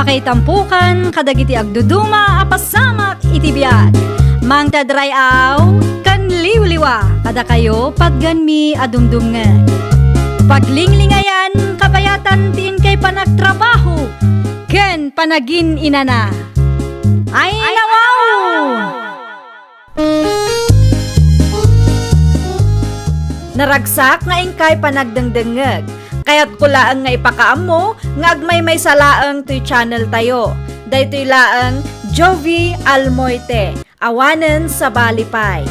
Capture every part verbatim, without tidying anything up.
Kaitampukan kadagiti agduduma a pasamak iti biag. Mangted ray-aw ken liwliwa kadakayo patgenmi a dumdumngeg. Paglinglingayan, kabayatan ti inkay panagtrabaho ken panagin-inana. Ay, nawaw! Naragsak nga inkay panagdengdengngeg. Kayatko laeng nga ipakaammo nga agmaymaysa laeng toy channel tayo. Daytoy laeng Jovie Almoite, awanen sabali pay.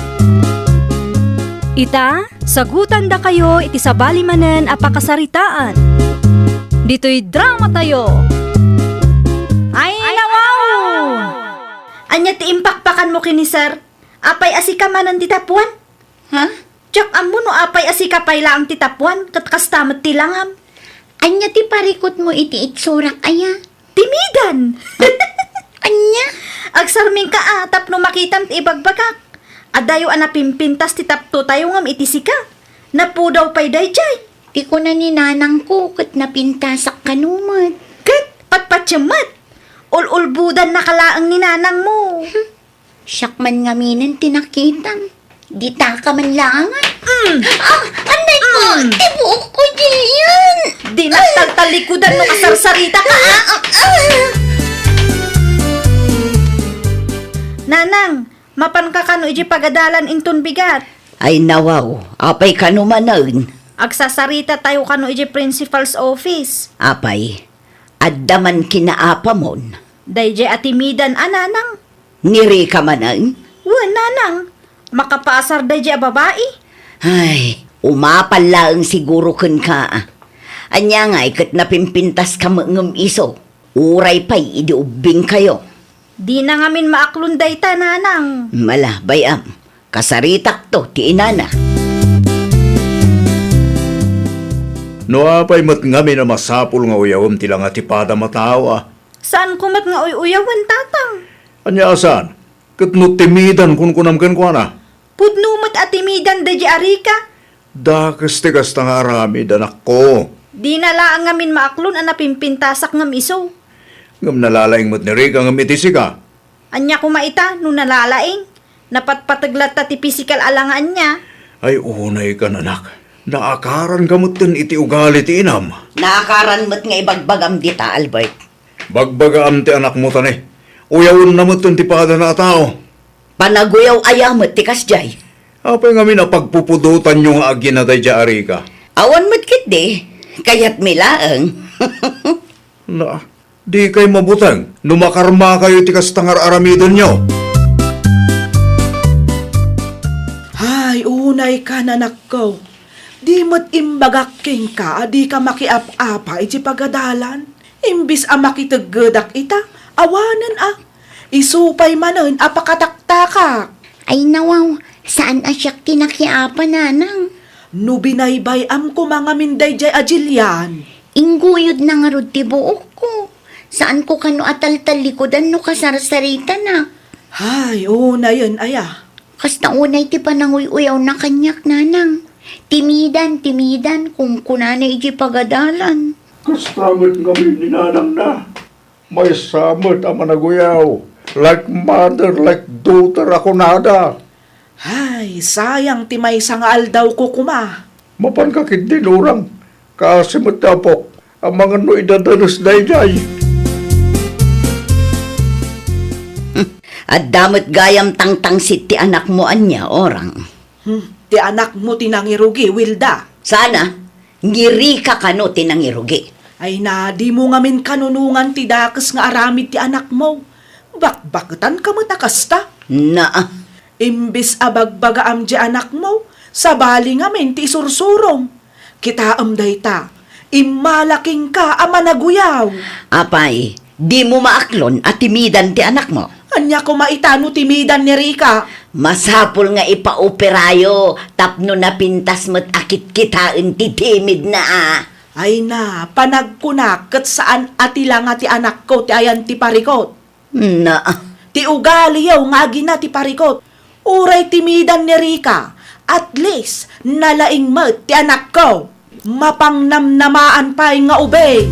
Ita, sagutandakayo iti sabali manen a pakasaritaan. Ditoy drama tayo. Ay, nawaw! Ania ti impakpakanmo ken ni Sir? Apay a sika manen ti tapuan? Ha? Diak ammo no apay a sika pay laeng ti tapuan, ket kasta met ti langam. Ania ti parikutmo iti itsurak aya? Timidan! Ania? Agsarmingka a tapno makitam ti ibagbagak. Adayo a napimpintas ti taptotayo ngem iti sika. Napudaw pay daydiay. Ti kuna ni nanangko ket napintasak kano met. Ket patpatiem met. Ul-ulbodannaka laeng ni nanangmo. Siak man ngaminen ti nakitam. Ditaka man laeng. Mm. Ah, anay ko, Mm. ti buok ko, Jillian. Di nagtaltalikudan no kasarsaritaka, ah. Ah, ah. Nanang, mapanka kano iti pagadalan inton bigat? Ay nawaw, apay kano manen? Agsasarita tayo kano iti principal's office. Apay, adda man kinaapamon? Daydiay a timidan a nanang. Ni Rica manen? Wen, nanang. Makapaasar daydiay a babai. Ay, umapal laeng siguro kenka. Ania ngay ket napimpintaska met ngem isu? Uray pay idi ubbingkayo. Dina ngamin maaklon dayta, nanang. Mala, bay-am. Kasaritakto ti inana. No apay met ngamin a masapul nga uyawem ti langa ti padam a tao, a? Saanko met nga uy-uyawen, tatang. Ania a saan? Ket no timidan kunkunam kenkuana? Pudno met a timidan daydiay a Rica. Dakes ti kasta nga aramid, anakko. Dina laeng ngamin maaklon a napimpintasak ngem isu. Ngem nalalaing met ni Rica ngem iti sika. Ania koma ita no nalalaing? Napatpateg latta ti pisikal a langa ania. Ay, unaykan, anak. Naakaranka metten iti ugali ti inam. Naakaran met nga ibagbagam dita, Albert. Bagbagaam ti anakmo, tani. Uyawenna metten ti padana a tao. Panaguyaw aya met ti kasdiay? Apay ngamin a pagpupudotanyo nga agina daydiay a Rica? Awan met ketdi, kayatmi laeng. Na, dikay mabuteng no makarmakayo iti kasta nga ar-aramidenyo. Hay, unaykan, anakko. Di met imbagak kenka a dika makiap-apa iti pagadalan. Imbis a makiteggedak ita, awanen a. Isu pay manen a pakataktakak. Ay nawaw, saan a siak ti nakiapa, nanang. No binaybay-am koma ngamin daydiay a Jillian. Ingguyodna ngarud ti buokko. Saanko kano a taltallikudan no kasarsaritana. Hay, unayen aya. Kasta unay ti pananguy-uyawna kaniak, nanang. Timidan, timidan, kunkunana iti pagadalan. Kasta met ngamin ni nanangna. Maysa met a managuyaw, like mother, like daughter a kunada. Ay, sayang ti maysa nga aldawko koma. Mapanka ketdin, urang, kaasi met ti apok, amangan no idadanes daydiay. Adda met gayam tangtangsit ti anakmo ania, urang? Hmm, ti anakmo ti nangirugi, Wilda. Sana, ngirika kano ti nangirugi. Ay na, dimo ngamin kanunongan ti dakes nga aramid ti anakmo. Bakbaketanka met a kasta. Naa. Imbes a bagbagaam ti anakmo, sabali ngamin ti isursurom. Kitaem dayta, immala kenka a managuyaw. Apay, dimo maaklon a timidan ti anakmo? Ania koma ita no timidan ni Rica? Masapul nga ipaoperayo tapno napintas met a kitkitaen ti timidna a. Ay na, panagkunak ket saan a ti langa ti anakko ti ayan ti parikot. Na. Ti ugaliyo nga agina ti parikot. Uray timidan ni Rica, at least, nalaing met ti anakko. Mapangnamnamaan pay nga ubing.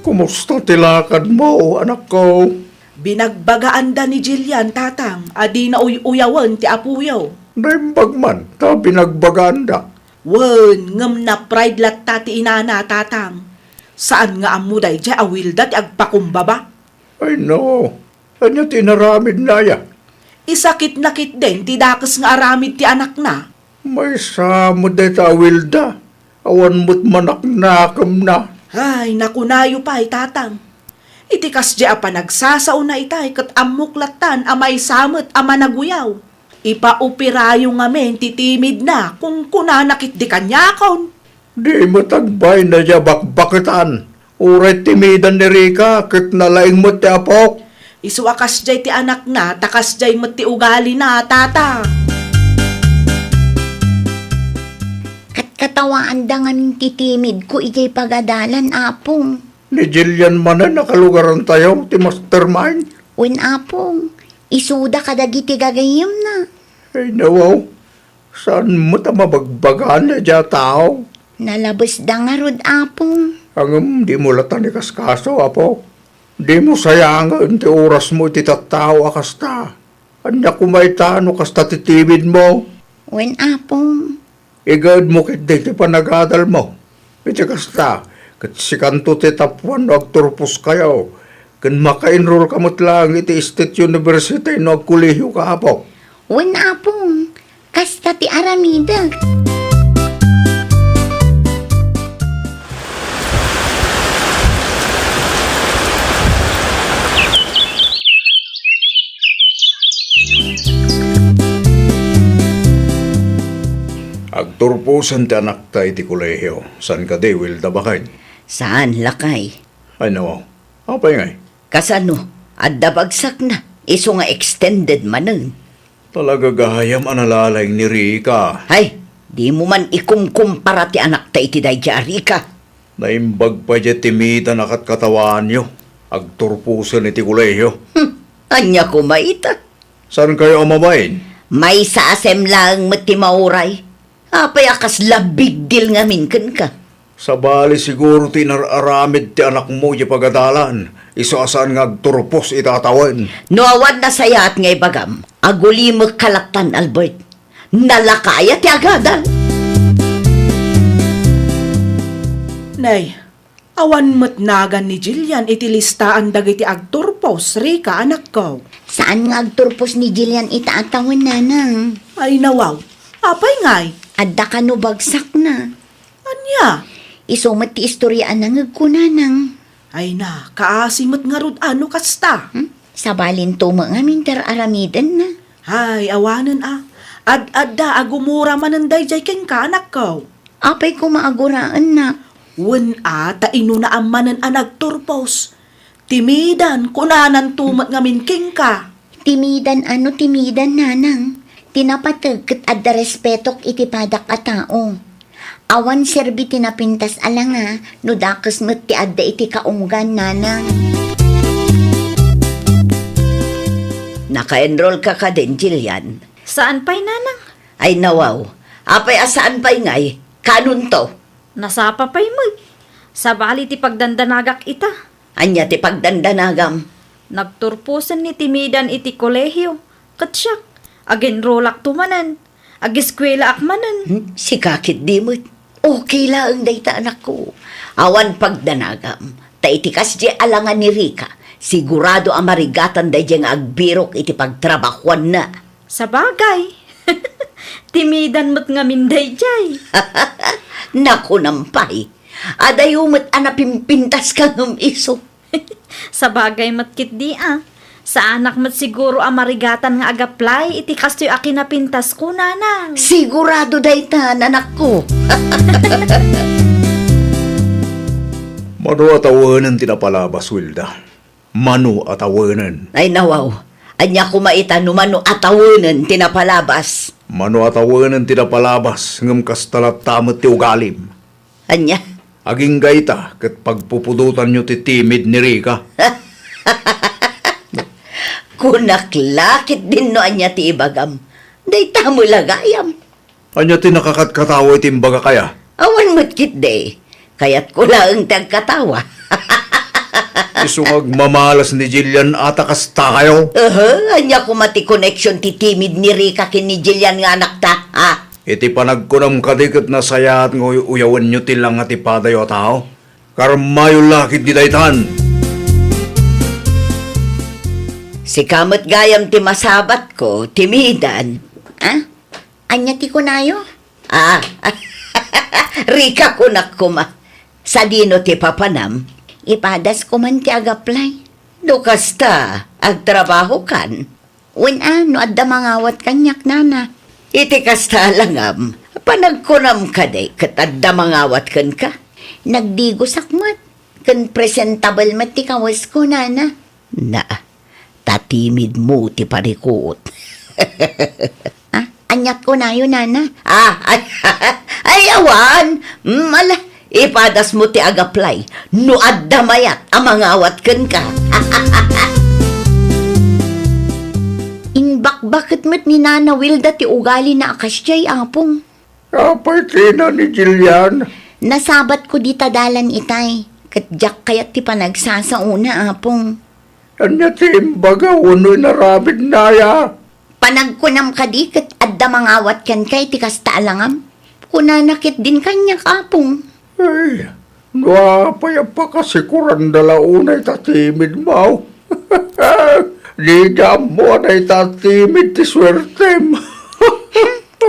Kumusta ti lakadmo, anakko? Binagbagaanda ni Jillian, Tatang, a dina uy-uyawen ti apoyo. Naimbag man ta binagbagaanda. Wen, ngem na-pride latta ti inana, Tatang. Saan nga ammo daydiay a Wilda ti agpakumbaba. Ay, no. Ania ti inaramidna aya? Isakitna ketdin ti dakes nga aramid ti anakna. Maysa met dayta a Wilda. Awan met manaknakemna. Ay, nakunayo pay, Tatang. Iti kasdiay a panagsasaona itay ket ammok lattan a maysa met a managuyaw. Ipaoperayo ngamin ti timidna, kunkunana ketdi kaniakon. Di met agbayna a bakbaketan. Uray timidan ni Rica ket nalaing met ti apok. Isu a kasdiay ti anakna, ta kasdiay met ti ugalina, Tata. Katkatawaanda ngamin ti timidko idiay pagadalan, Apong. Ni Jillian manen a kalugarantayo ti mastermind? Wen, Apong. Isuda kadagiti gagayyemna. Ay, nawaw. Saan met a mabagbagaan daydiay a tao? Nalabesda ngarud, Apong. Ngem dimo latta ikaskaso, Apo. Dimo sayangen ti orasmo iti tattao a kasta. Ania koma ita no kasta ti timidmo? Wen, Apong. Igaedmo ketdi ti panagadalmo. Iti kasta, ket sikanto ti tappuan no agturposkayo, ken maka-enrollka met laeng iti State University no agkolehioka, Apo. Wen, Apong. Kasta ti aramidek. Agturposen ti anakta iti kolehio. Saan kadi, Wilda, baket? Saan, lakay. Ay, no. Apay ngay? Kasano? Adda bagsakna. Isu nga extended manen. Talaga gayam a nalalaing ni Rica. Hay, dimo man ikumkumpara ti anakta iti daydiay a Rica. Naimbag pay diay timidan a katkatawaanyo. Agturposen iti kolehio. Hmm, ania koma ita? Saankayo a mabain? Maysa a sem laeng met ti mauray. Apay a kasla big deal ngamin kenka? Sabali siguro ti inar-aramid ti anakmo iti pagadalan, isu a saan nga agturpos ita a tawen. No awan nasayaat nga ibagam, agulimekka lattan, Albert. Nalaka aya ti agadal. Nay, awan met nagan ni Jillian iti listaan dagiti agturpos, Rica, anakko. Saan nga agturpos ni Jillian ita a tawen, Nanang? Ay, nawaw. Apay ngay? Adda kano bagsakna. Ania? Isu met ti istorya a nangegko, Nanang. Ay na, kaasi met ngarud a no kasta. Hmm? Sabalinto met ngamin ti ar-aramidenna. Ay, awanen a. Ad-adda a gumura manen daydiay kenka, anakko. Apay koma a guraennak? Wen a, ta inunaam manen a nagturpos. Timidan, kunananto met ngamin kenka. Timidan a no timidan, Nanang. Ti napateg ket adda respetok iti padak a tao. Awan serbi ti napintas a langa no dakes met ti adda iti kaunggan, Nanang. Naka-enrollka kadin, Jillian? Saan pay, Nanang. Ay, nawaw. Apay a saan pay ngay? Kanonto? Nasapa pay met. Sabali ti pagdandanagak ita. Ania ti pagdandanagam? Nagturposen ni timidan iti kolehio, ket siak, agenrolakto manen, ageskuelaak manen. Hmm, sika ketdi met. Okay laeng dayta, anakko. Awan pagdanagam. Ta iti kasdiay a langa ni Rica, sigurado a marigatan daydiay nga agbirok iti pagtrabahuanna. Sabagay. Timidan met ngamin daydiay. Nakunam pay. Adayo met a napimpintaska ngem isu. Sabagay met ketdi a. Saanak met siguro a marigatan nga ag-apply iti kastoy a kinapintasko, Nanang. Sigurado dayta, anakko. Mano a tawenen ti napalabas, Wilda? Mano a tawenen? Ay, nawaw. Ania koma ita no mano a tawenen ti napalabas? Mano a tawenen ti napalabas, ngem kasta latta met ti ugalim. Ania? Agingga ita ket pagpupudotanyo ti timid ni Rica. Kunak la ketdin no ania ti ibagam. Dayta met la gayam. Ania ti nakakatkatawa iti imbagak aya? Awan met ketdi. Kayatko laeng ti agkatawa. Isu nga agmamalas ni Jillian a ta kastakayo. Aha, ania koma ti connection ti timid ni Rica ken ni Jillian nga anakta, ha? Iti panagkunam kadi ket nasayaat nga uy-uyawenyo ti langa ti padayo a tao. Karmayo la ketdi daytan. Sika met gayam ti masabatko, timidan. Ha? Ania ti kunayo? Ah, Rica kunak koma. Sadino ti papanam? Ipadas koman ti agaplay. No kasta, agtrabahokan? Wen a, no adda mangawat kaniak, nana. Iti kasta a langam, panagkunam kadi ket adda mangawat kenka? Nagdigosak met, ken presentable met ti kawesko, nana. Na, ta timidmo ti parikut. Ah, aniat kunayo, nana? Ah, ay, ay, awan. Mm, ala, ipadasmo ti agaplay no adda mayat a mangawat kenka. Imbakbaket met ni Nana Wilda ti ugalina a kasdiay, Apong. Apay tina ni Jillian? Nasabatko dita dalan itay, ket diak kayat ti panagsasaona, Apong. Ania ti imbaga wenno inaramidna aya? Panagkunam kadi ket adda mangawat kenka iti kasta a langam? Kunana ketdin kaniak, Apong. Ay, no apay a pakasikoranda la unay ta timidmo? Dida ammo a dayta timid ti suertem.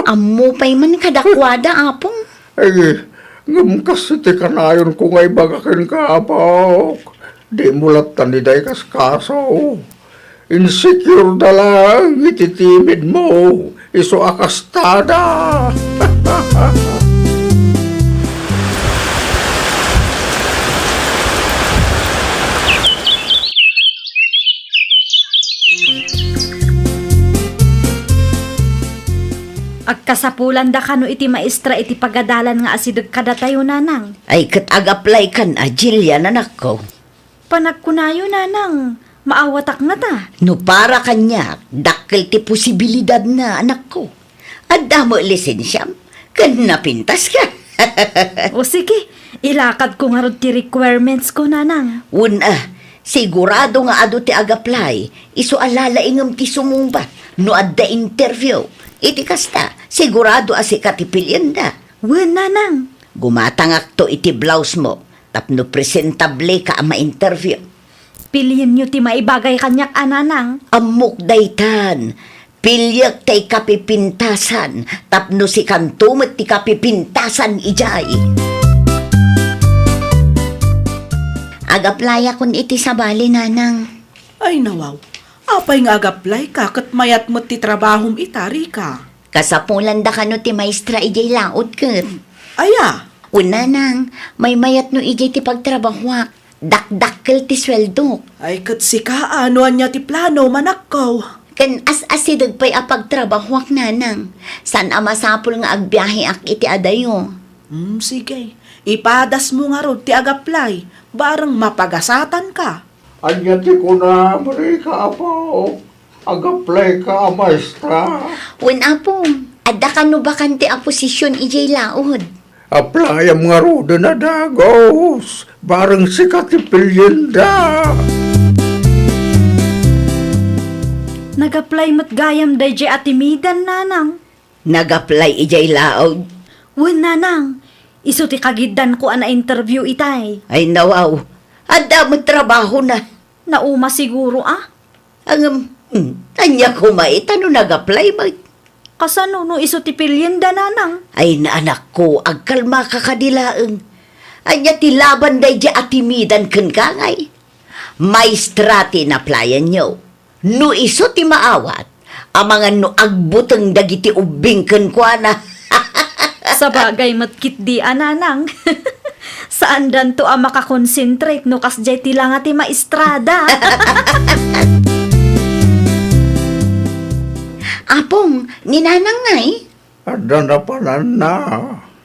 Ammo pay man kadakuada, Apong. Ay, ngem kas iti kanayonko nga ibaga kenka, Apok, dimo latta ni dayta kaskaso. Insecure da laeng iti timidmo, isu a kastada. Agkasapulanda kano iti maestra iti pagadalan nga asideg kadatayo, nanang? Ay, ket agaplaykan a, Jillian, anakko. Panagkunayo, nanang, maawatak ngata. No para kaniak, dakkel ti posibilidadna, anakko. Adda met lisensiam, ken napintaska. O sige, ilakadko ngarud ti requirements ko, nanang. Wen a, sigurado nga adu ti agaplay, isu a lalaingem ti sumungbat no adda interview. Iti kasta, sigurado a sika ti pilienda. Wen, nanang. Gumatangakto iti blouse mo tapno presentable ka a ma-interview. Pilienyo ti maibagay kaniak a, nanang. Ammok daytan. Piliek ti kapipintasan tapno sikanto met ti kapipintasan idiay. Agaplayakon iti sabali, nanang. Ay, nawaw. Apay nga agaplayka ket mayat met ti trabahom ita, Rica? Kasapulanda kano ti maestra idiay laod ket. Aya? Wen, nanang, maymayat no idiay ti pagtrabahoak. Dakdakkel ti sueldok. Ay, ket sika a, no ania ti plano, manakkaw? Ken as-asideg pay a pagtrabahoak, nanang. Saan a masapul nga agbiaheak iti adayo. Hmm, sige. Ipadasmo ngarud ti agaplay. Bareng mapagasatanka. Ania ti kunam, Rica, apo? Agaplayka a maestra? Wen, Apong, adda kano bakante a posisyon idiay laod? Aplayam ngaruden a dagus, bareng sika ti pilienda. Nag-apply met gayam daydiay a timidan, nanang. Nag-apply idiay laod? Wen, nanang. Isu ti kagiddanko a na-interview itay. Ay, nawaw. Adda met trabahona. Nauma siguro, a? Ngem, hmm, ania koma ita no nag-apply met? Kasano no isu ti pilienda, nanang? Ay, naanakko, agkalmaka kadi laeng. Ania ti laban daydiay a timidan kenka ngay? Maestra ti in-applyan-yo. No isu ti maawat, amangan no agbuteng dagiti ubbing kenkuana. Sabagay met ketdi a, nanang. Saandanto a makakonsentrate no kasdiay ti langa ti maestrada. Apong, ni nanang ngay? Adda napananna.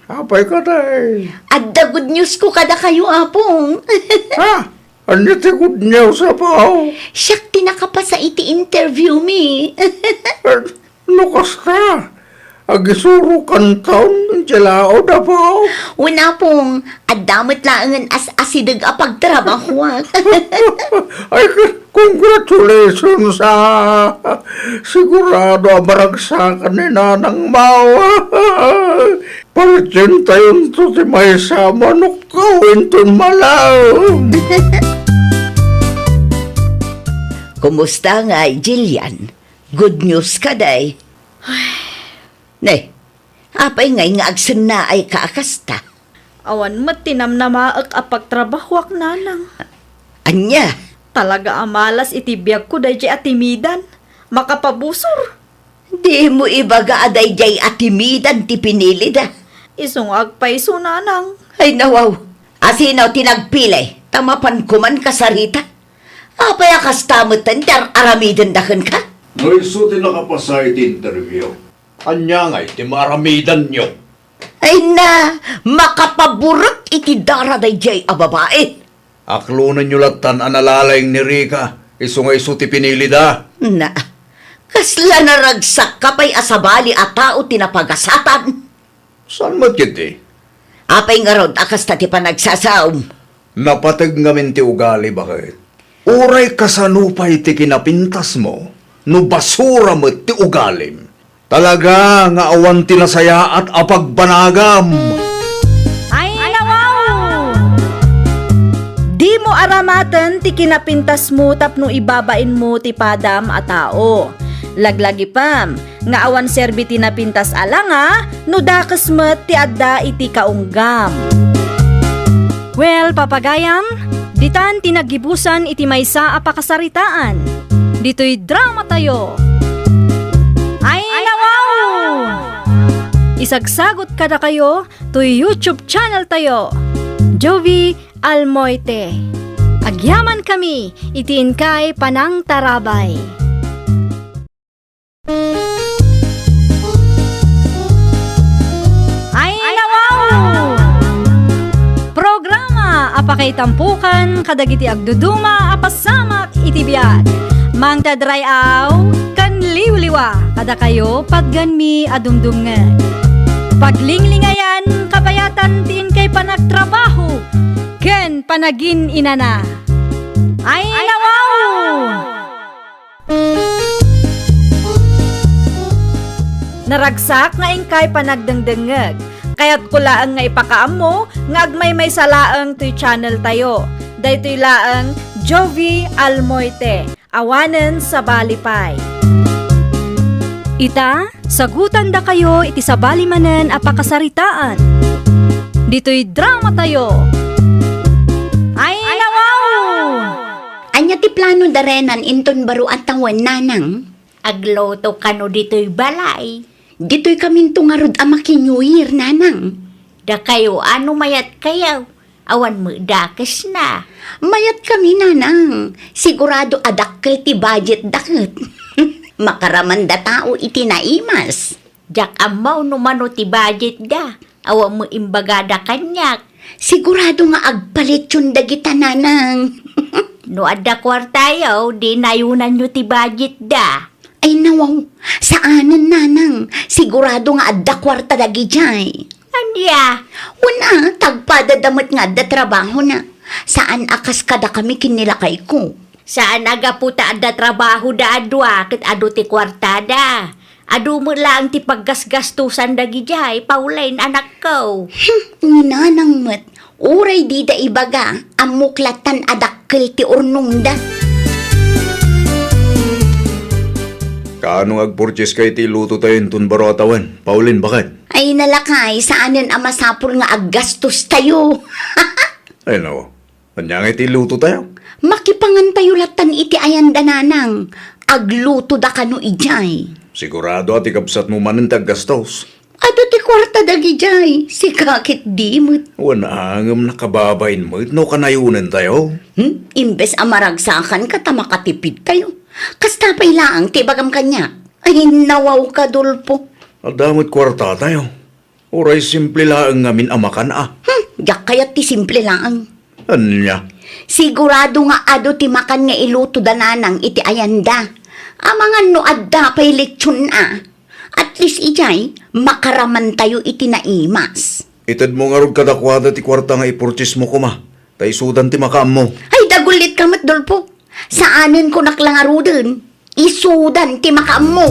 Apay kadi? Adda good news ko kadakayo, Apong. Ha? Ania ti good news, apo? Siak ti nakapasa iti interview mi. No kasta, Agisurokanton, idiay laud, Apo. Wen, Apong, adda met laengen as-asideg a pagtrabahoak. Ay, congratulations, ah. Sigurado a maragsakan ni Nanang Mawa. Partientayonto ti maysa a manukkaw inton malaem. Kumusta ngay, Jillian? Good news kadi? Ne, apay ngay nga agsennaayka a kasta? Awan met ti namnamaek a pagtrabahoak, Nanang. Ania? Talaga a malas iti biagko daydiay a timidan. Makapabusor. Dimo ibaga a daydiay a timidan ti pinilida. Isu nga agpayso, Nanang. Ay, nawaw. Asino ti nagpili? Ta mapanko man kasarita. Apay a kasta metten ti ar-aramidenda kenka? No isu ti nakapasa iti interview. Ania ngay ti maaramidanyo? Ay na, makapaburek iti dara daydiay a babai. Aklonenyo lattan a nalalaing ni Rica, isu nga isu ti pinilida. Na, kasla naragsakka pay a sabali a tao ti napagasatan. Saan met ketdi? Apay ngarud a kasta ti panagsasaom? Napateg ngamin ti ugali, baket. Uray kasano pay ti kinapintasmo, no basura met ti ugalim. Talaga nga awan ti nasayaat a pagbanagam. Ay, nawaw! Dimo aramaten ti kinapintasmo tapno ibabainmo ti padam a tao. Laglagipem nga awan serbi ti napintas a langa no dakes met ti adda iti kaunggam. Well, papagayam, ditan ti naggibusan iti maysa a pakasaritaan. Ditoy dramatayo. Ay, nawaw! Isagsagot kadakayo toy YouTube channel tayo, Jovie Almoite. Agyamankami iti inkay panangtarabay. Ay, nawaw! Programa a pakaitampokan kadagiti agduduma a pasamak iti biag. Mangted ray-aw ken liwliwa kadakayo patgenmi a dumdumngeg. Paglinglingayan kabayatan ti inkay panagtrabaho ken panagin-inana. Ay, nawaw! Naragsak nga inkay panagdengdengngeg. Kayatko laeng nga ipakaammo nga agmaymaysa laeng toy channel tayo. Daytoy laeng Jovie Almoite, awanen sabali pay. Ita, sagutandakayo iti sabali manen a pakasaritaan. Ditoy dramatayo. Ay, nawaw! Ania ti plano da Renan inton baro a tawen, Nanang? Agluto kano ditoy balay? Ditoy kaminto ngarud a maki-New Year, Nanang. Dakayo, a no mayatkayo? Awan met dakesna. Mayat kami, Nanang. Sigurado a dakkel ti budget da ket. Makaramanda tao iti naimas. Diak ammo no mano ti budget da. Awan met imbagada kaniak. Sigurado nga agpalitson dagita, Nanang. No adda kuartayo, di nayunanyo ti budget da. Ay, nawaw, saanen, Nanang. Sigurado nga adda kuarta dagidiay. Ania? Wen a, tagpada da met nga adda trabahona. Saan a kas kadakami ken ni lakayko. Saan a gapu ta adda trabahoda a dua ket adu ti kuartada. Adu met laeng ti paggasgastosan dagidiay, Pauline, anakko. Hmm, ni Nanang met, uray dida ibaga, ammok lattan a dakkel ti urnongda. Kaano nga agpurchieska iti ilutotayo inton baro a tawen, Pauline, baket? Ay, nalakay, saanen a masapul nga aggastostayo. Ay, nako. Ania nga iti ilutotayo? Makipangantayo lattan iti ayanda, Nanang. Aglutoda kano idiay. Sigurado a ti kabsatmo manen ti aggastos. Adu ti kuarta dagidiay, sika ket di met. Wen a, ngem nakababain met no kanayonentayo. Hmm? Imbes a maragsakanka ta makatipidtayo. Kasta pay laeng ti ibagam kaniak. Ay, nawawka, Dolfo. Adda met kuartatayo. Uray simple laeng ngamin a makan a. Hmm, diak kayat ti simple laeng. Ania? Sigurado nga adu ti makan nga iluto da Nanang iti ayanda. Amangan no adda pay lechon a. At least idiay, makaramantayo iti naimas. Itedmo ngarud kadakuada ti kuarta nga ipurchasmo koma, ta isudan ti makaammo. Ay, dagullitka met, Dolfo. Saanen kunak la ngaruden, isudan ti makaammo.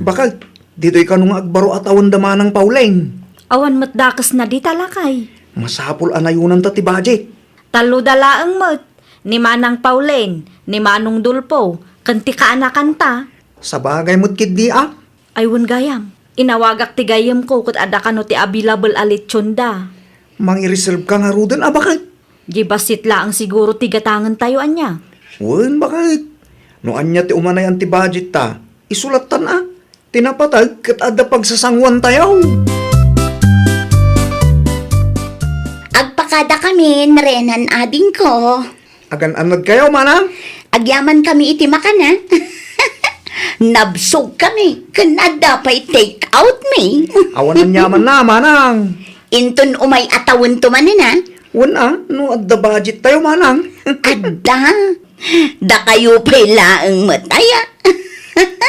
Bakit? Ditoy kano nga agbaro a tawen da Manang Pauleng? Awan met dakesna dita, lakay. Masapul a nayunanta ti budget. Tallo da laeng met, ni Manang Paulen, ni Manong Dolfo, ken ti kaanakanta. Sabagay met ketdi a. Ay, wen gayam, inawagak ti gayyemko ket adda kano ti available a lechonda. Mangireserve ka ngaruden a baket? Di bassit laeng siguro ti gatangentayo ania? Wen, baket. No ania ti umanayan ti budget ta, isulattan a. Ti napateg ket adda pagsasanguantayo. Agpakadakamin, Renan adingko. Agan-anadkayo, manang? Agyamankami iti makana. Nabsogkami, ken adda pay take out mi. Awan aniamanna, manang. Inton umay a tawento manen a. Wen a, no adda budgettayo, manang. Adda. Dakayo pay laeng met aya.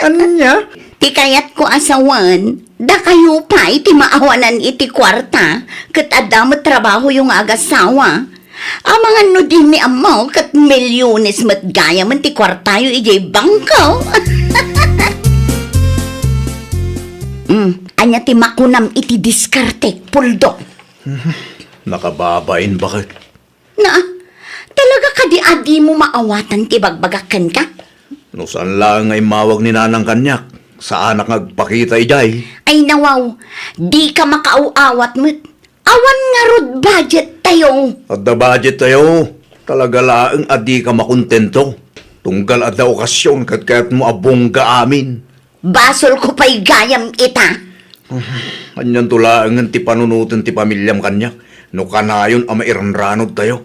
Ania? Ti kayatko a sawen, dakayo pay ti maawanan iti kuarta, ket adda met trabahoyo nga agasawa. Amangan no dimi ammo, ket milyones met gayamen ti kuartayo idiay bangko. Hmm, ania ti makunam iti diskartek, Puldo? Nakababain, baket. Na, talaga kadi a dimo maawatan ti bagbagak kenka? No saan laeng nga immawag ni Nanang kaniak, saanak nga agpakita idiay. Ay, nawaw, dika makaaw-awat met. Awan ngarud budgettayo. Adda budgettayo. Talaga laeng a dika makontento. Tunggal adda okasion ket kayatmo a bongga amin. Basolko pay gayam ita. Anianto laengen ti panunoten ti pamiliam kaniak no kanayon a mairanranodtayo?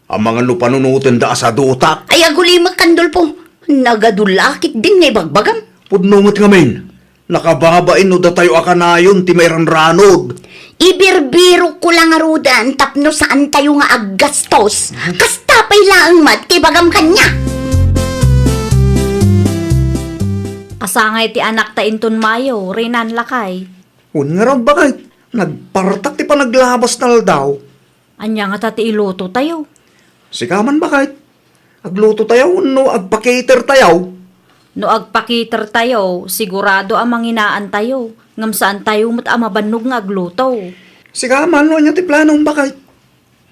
Amangan no panunotenda a sadutak. Ay, agulimek, Dolfo. Nagadu la ketdin nga ibagbagam. Pudno met ngamin. Nakababain no datayo a kanayon ti mairanranod. Ibirbirokko la ngaruden tapno saantayo nga aggastos. Kasta pay laeng met ti ibagam kaniak. Kasangay ti anakta inton Mayo, Renan, lakay. Wen ngarud, baket. Nagpartak ti panaglabasna aldaw. Ania ngata ti ilutotayo? Sika man, baket. Aglutotayo wenno agpa-catertayo? No agpa-catertayo, sigurado a manginaantayo, ngem saantayo met a mabannog nga agluto. Sika man, no ania ti planom, baket?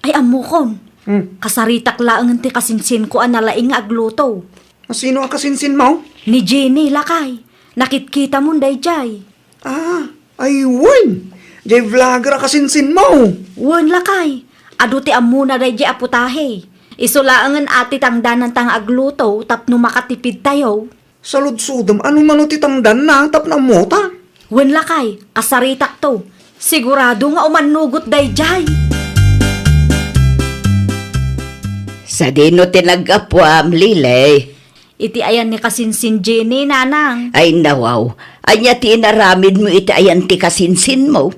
Ay, ammokon. Hmm. Kasaritak laengen ti kasinsinko a nalaing nga agluto. A sino a kasinsinmo? Ni Jenny, lakay. Nakitkitamon daydiay. Ah, ay wen. Jay vlogger a kasinsinmo. Wen, lakay. Adu ti ammona daydiay a putahe. Isu laengen a ti tangdananta nga agluto tapno makatipidtayo. Saludsodem, ano mano ti tangdanna tapno ammota? Wen, lakay, kasaritakto. Sigurado nga umannugot daydiay. Sadino ti naggapuam, Lilay? Iti ayan ni kasinsin Jenny, Nanang. Ay, nawaw. Ania ti inaramidmo iti ayan ti kasinsinmo?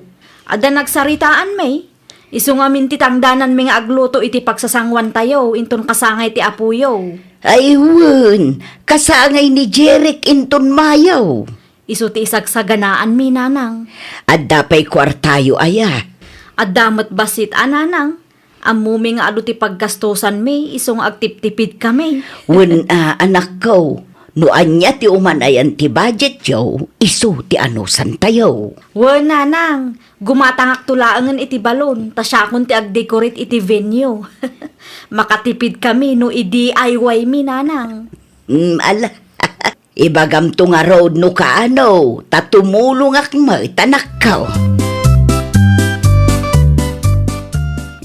Adda nagsaritaan, May. Isu ngamin ti tangdananmi nga agluto iti pagsasanguantayo inton kasangay ti apoyo. Ay, wen, kasangay ni Jeric inton Mayo. Isu ti isagsaganaanmi, Nanang. Adda pay kuartayo aya? Adda met bassit a, Nanang. Ammomi nga adu ti paggastosanmi isu nga agtiptipidkami. Wen a, anakko, no ania ti umanayan ti budgetyo, isu ti anusantayo. Wen, Nanang, gumatangakto laengen iti balon, ta siakon ti agdecorate iti venue. Makatipidkami no i-D I Y mi, Nanang. Mm, ala. Ibagamto ngarud no kaano, ta tumulongak met, anakko.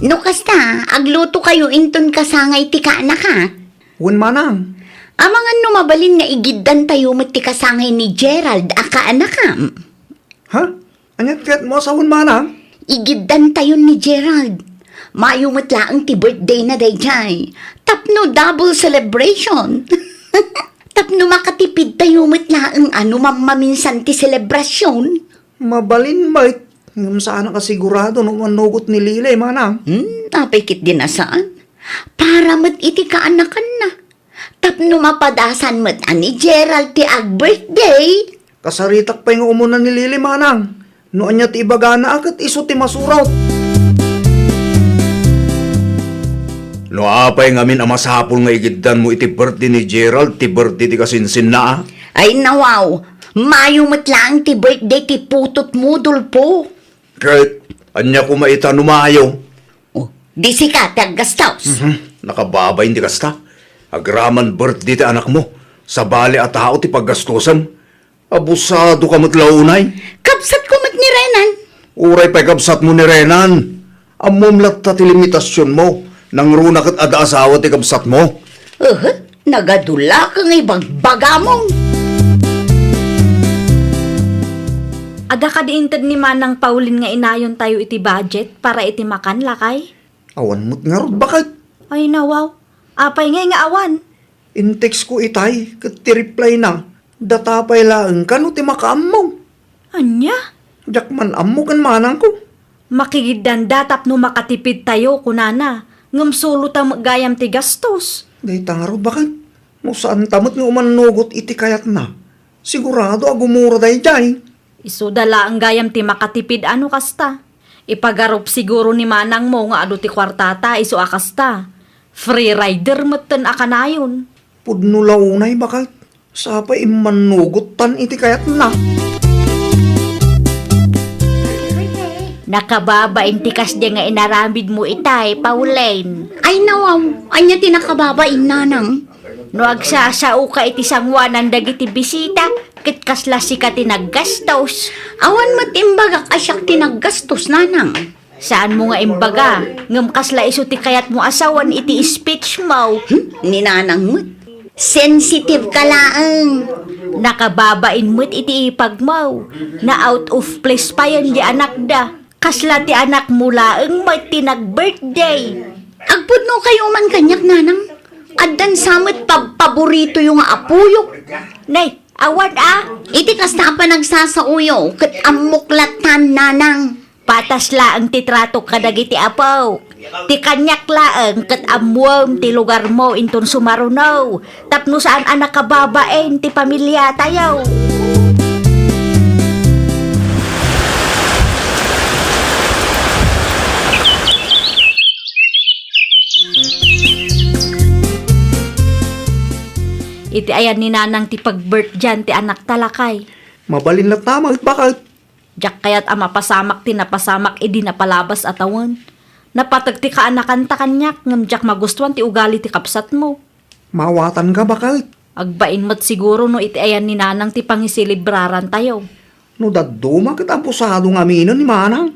No kasta, aglutokayo inton kasangay ti kaanaka. Wen, manang. Amangan no mabalin nga igiddantayo met ti kasangay ni Gerald a kaanakam. Ha? Ania ti kayatmo a sawen, manang? Igiddantayon ni Gerald. Mayo met laeng ti birthday na daydiay. Tapno double celebration. Tapno makatipidtayo met laeng a no mammaminsan ti selebrasion. Mabalin met, ngem saanak a sigurado no mannugot ni Lilay, manang. Hmm, apay ketdin a saan? Para met iti kaanakanna. Tapno mapadasan met a ni Gerald ti ag-birthday. Kasaritak pay nga umuna ni Lily, manang. No ania ti ibagana a ket isu ti masurot. No apay ngamin a masapul nga igiddanmo iti birthday ni Gerald ti birthday ti kasinsinna, a? Ay, nawaw. Mayo met laeng ti birthday ti putotmo, Dolfo. Ket ania koma ita no Mayo? Oh, di sika ti aggastos. Mhm. Nakababain ti kasta. Agraman birthday ti anakmo, sabali a tao ti paggastosen. Abusadoka met la unay. Kabsatko met ni Renan. Uray pay kabsatmo ni Renan. Ammom latta ti limitasionmo. Nangruna ket adda asawa ti kabsatmo. Uhu, nagadulak nga ibagbagamo. Adda kadi inted ni Manang Pauline nga inayontayo iti budget para iti makan, lakay? Awan met ngarud, baket. Ay, nawaw. Apay ngay nga awan? In-text ko itay, ket ti reply na, data pay laeng kano ti makaammo. Ania? Diak man ammo ken manangko. Makigiddanda tapno makatipidtayo, kunana, ngem sulo ta met gayam ti gastos. Dayta ngarud, baket. No saanta met nga umannugot iti kayatna, sigurado a gumura daydiay. Isuda laeng gayam ti makatipid a no kasta. Ipagarup siguro ni manangmo nga adu ti kuartata isu a kasta. Free rider metten a kanayon. Pudno la unay, baket. Sapay immannugot tan iti kayatna. Nakababain ti kasdi nga inaramidmo itay, Pauline. Ay, nawaw. Ania ti nakababain, nanang? No agsasaoka iti sangoanan dagiti bisita, ket kasla sika ti naggastos. Awan met imbagak a siak ti naggastos, nanang. Saanmo nga imbaga, ngem kasla isu ti kayatmo a sawen iti speech mo. Hmm? Ni nanang met. Sensitive ka laeng. Nakababain met iti ipagmo. Na out of place payen di anakda. Kasla ti anakmo laeng met ti nag-birthday. Agpudno kayo man kaniak, nanang. Addan sa met pagpaboritoyo nga apoyo. Nay, awan a. Iti kasta a panagsasaoyo, ket ammok latan, nanang. Patas laeng ti tratok kadagiti apo. Ti kaniak laeng ket ammuem ti lugarmo inton sumaruno. Tapno saan a nakababain ti pamiliatayo. Iti ayan ni nanang ti pagbirthdayan ti anakta, lakay. Mabalin latta met, baket. Diak kayat a mapasamak ti napasamak idi napalabas a tawen. Napateg ti kaanakanta kaniak, ngem diak magustuan ti ugali ti kabsatmo. Maawatanka, baket. Agbain met siguro no iti ayan ni nanang ti pangiselebrarantayo. No dadduma ket abusado ngaminen ni manang.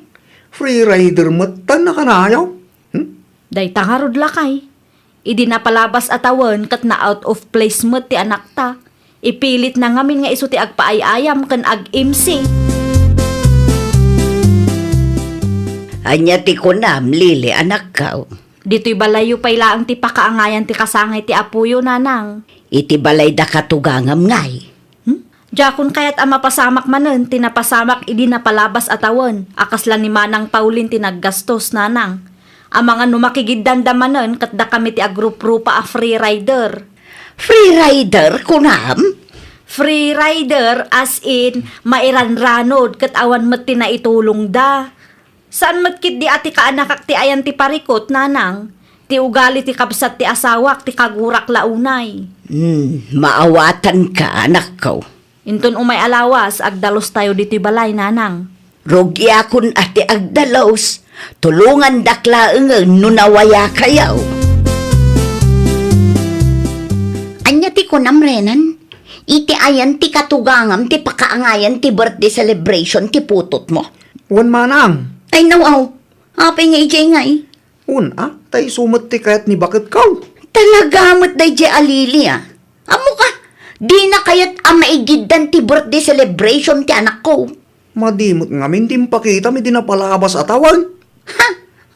Free rider metten a kanayon. Hmm? Dayta ngarud, lakay. Idi napalabas a tawen ket na-out of place met ti anakta, ipilitna ngamin nga isu ti agpaay-ayam ken ag-M C. Ania ti kunam, Lily, anakko? Ditoy balayyo pay laeng ti pakaangayan ti kasangay ti apoyo, nanang. Iti balayda katugangam ngay? Hmm? Diakon kayat a mapasamak manen ti napasamak idi napalabas a tawen a kasla ni Manang Pauline ti naggastos, nanang. Amangan no makigiddanda manen ket dakami ti agruprupa a free rider. Free rider, kunam? Free rider, as in, mairanranod ket awan met ti naitulongda. Saan met ketdi a ti kaanakak ti ayan ti parikut, nanang. Ti ugali ti kabsat ti asawak ti kagurak la unay. Hmm, maawatanka, anakko. Inton umay a lawas, agdalustayo ditoy balay, nanang. Rugiakon a ti agdalus, tulongandak laengen no nawayakayo. Ania ti kunam, Renan? Iti ayan ti katugangam ti pakaangayan ti birthday celebration ti putotmo? Wen, manang. Ay, nawaw. Apay nga idiay ngay? Wen a, ta isu met ti kayat ni baketko. Talaga met daydiay a Lily, a. Ammok a, dina kayat a maigiddan ti birthday celebration ti anakko. Madi met ngamin ti impakitam idi napalabas a tawen. Ha?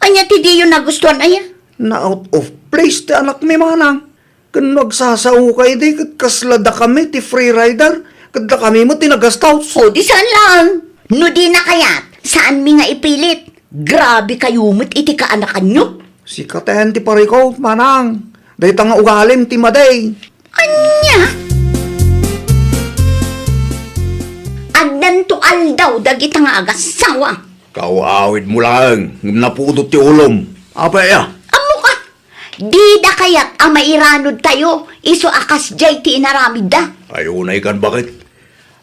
Ania ti diyo nagustuan, aya? Na out of place ti anakmi, manang. Ken no agsasaoka idi ket kasla dakami ti free rider, ket dakami met ti naggastos. O, di saan laeng. No dina kayat, saanmi nga ipilit. Grabe kayo met iti kaanakanyo. Sika ten ti parikut, manang. Dayta nga ugalim ti madi. Ania? Addanto aldaw dagita nga agassawa. Kaaw-awidmo laeng, ngem napudot ti ulom. Apay aya? Ammok a, dida kayat a mairanudtayo isu a kasdiay ti inaramidda. Ay, unay kan baket.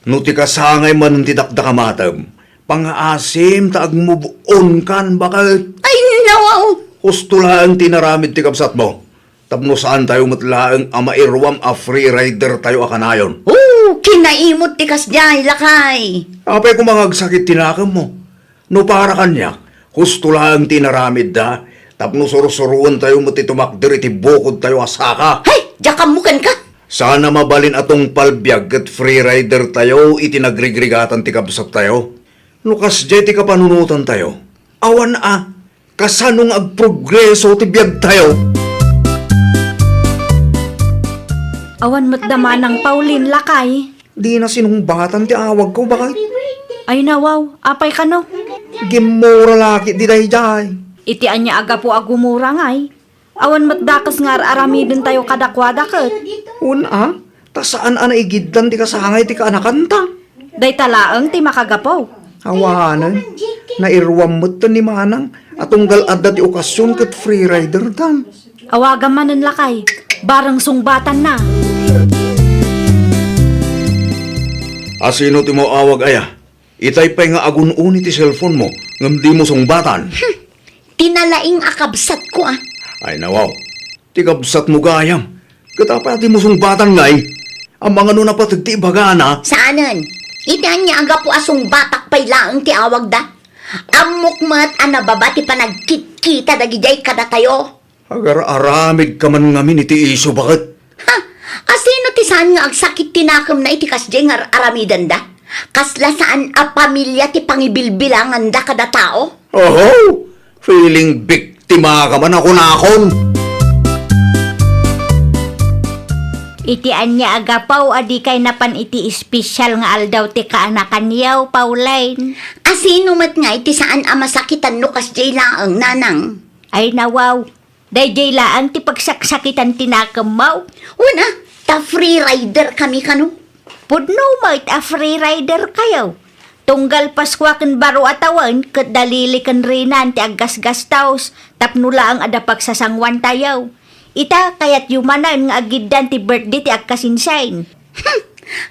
No ti kasangay manen ti dakdakamatem, pangaasim ta agmove on kan baket. Ay, nawaw! Husto laeng ti inaramid ti kabsatmo. Tapno saantayo met laeng a mairuam a free rider tayo a kanayon. Oh, kinaimot ti kasdiay, lakay! Apay koma nga agsakit ti nakemmo? No para kaniak, husto laeng ti inaramidda, tapno sursuruentayo met ti tumakder iti bukodtayo a saka. Hay! Diak ammo kenka! Saan a mabalin a tungpal biag ket free rider tayo iti nagrigrigatan ti kabsattayo. No kasdiay ti kapanunotantayo, awan a, kasano nga agprogreso ti biagtayo? Awan met da manang Pauline, lakay. Dina sinungbatan ti awagko, baket. Ay, nawaw, apay kano? Gimmura la ketdi daydiay. Iti ania a gapu a gumura ngay? Awan met dakes nga ar-aramidentayo kadakuada ket. Wen a, ta saan a naigiddan ti kasangay ti kaanakanta. Dayta laeng ti makagapu. Awanen, nairuam metten ni Manang a tunggal adda ti okasion ket free rider dan. Awagam manen, lakay, bareng sungbatanna. A sino ti maawag aya? Itay pay nga agun-uni ti cellphone-mo ngem dimo sungbatan. Hmm. Ti nalaing a kabsatko a. Ay, nawaw. Ti kabsatmo gayam. Ket apay a dimo sungbatan ngay? Amangan no napateg ti ibagana. Saanen. Iti ania a gapu a sungbatak pay laeng ti awagda? Ammok met a nababa ti panagkitkita dagidiay kadatayo. Agar-aramidka man ngamin iti isu, baket. Ha? A sino ti saan nga agsakit ti nakemna iti kasdiay nga ar-aramidenda? Kasla saan a pamilia ti pangibilbilanganda kada tao? Oho! Feeling biktima ka man a kunakon! Iti ania a gapu a dikay napan iti espesyal nga aldaw ti kaanakanyo, Pauline? A sino met ngay ti saan a masakitan no kasdiay laeng, Nanang? Ay, nawaw. Daydiay laeng ti pagsaksakitan ti nakemmo. Wen a, ta free rider kami kano. Pudno met a free rider kayo. Tunggal Paskua ken baro a tawen ket dalili ken rinan ti aggasgastos tapno laeng adda pagsasanguantayo. Ita, kayatyo manen nga agiddan ti birthday ti agkasinsin. Hmm,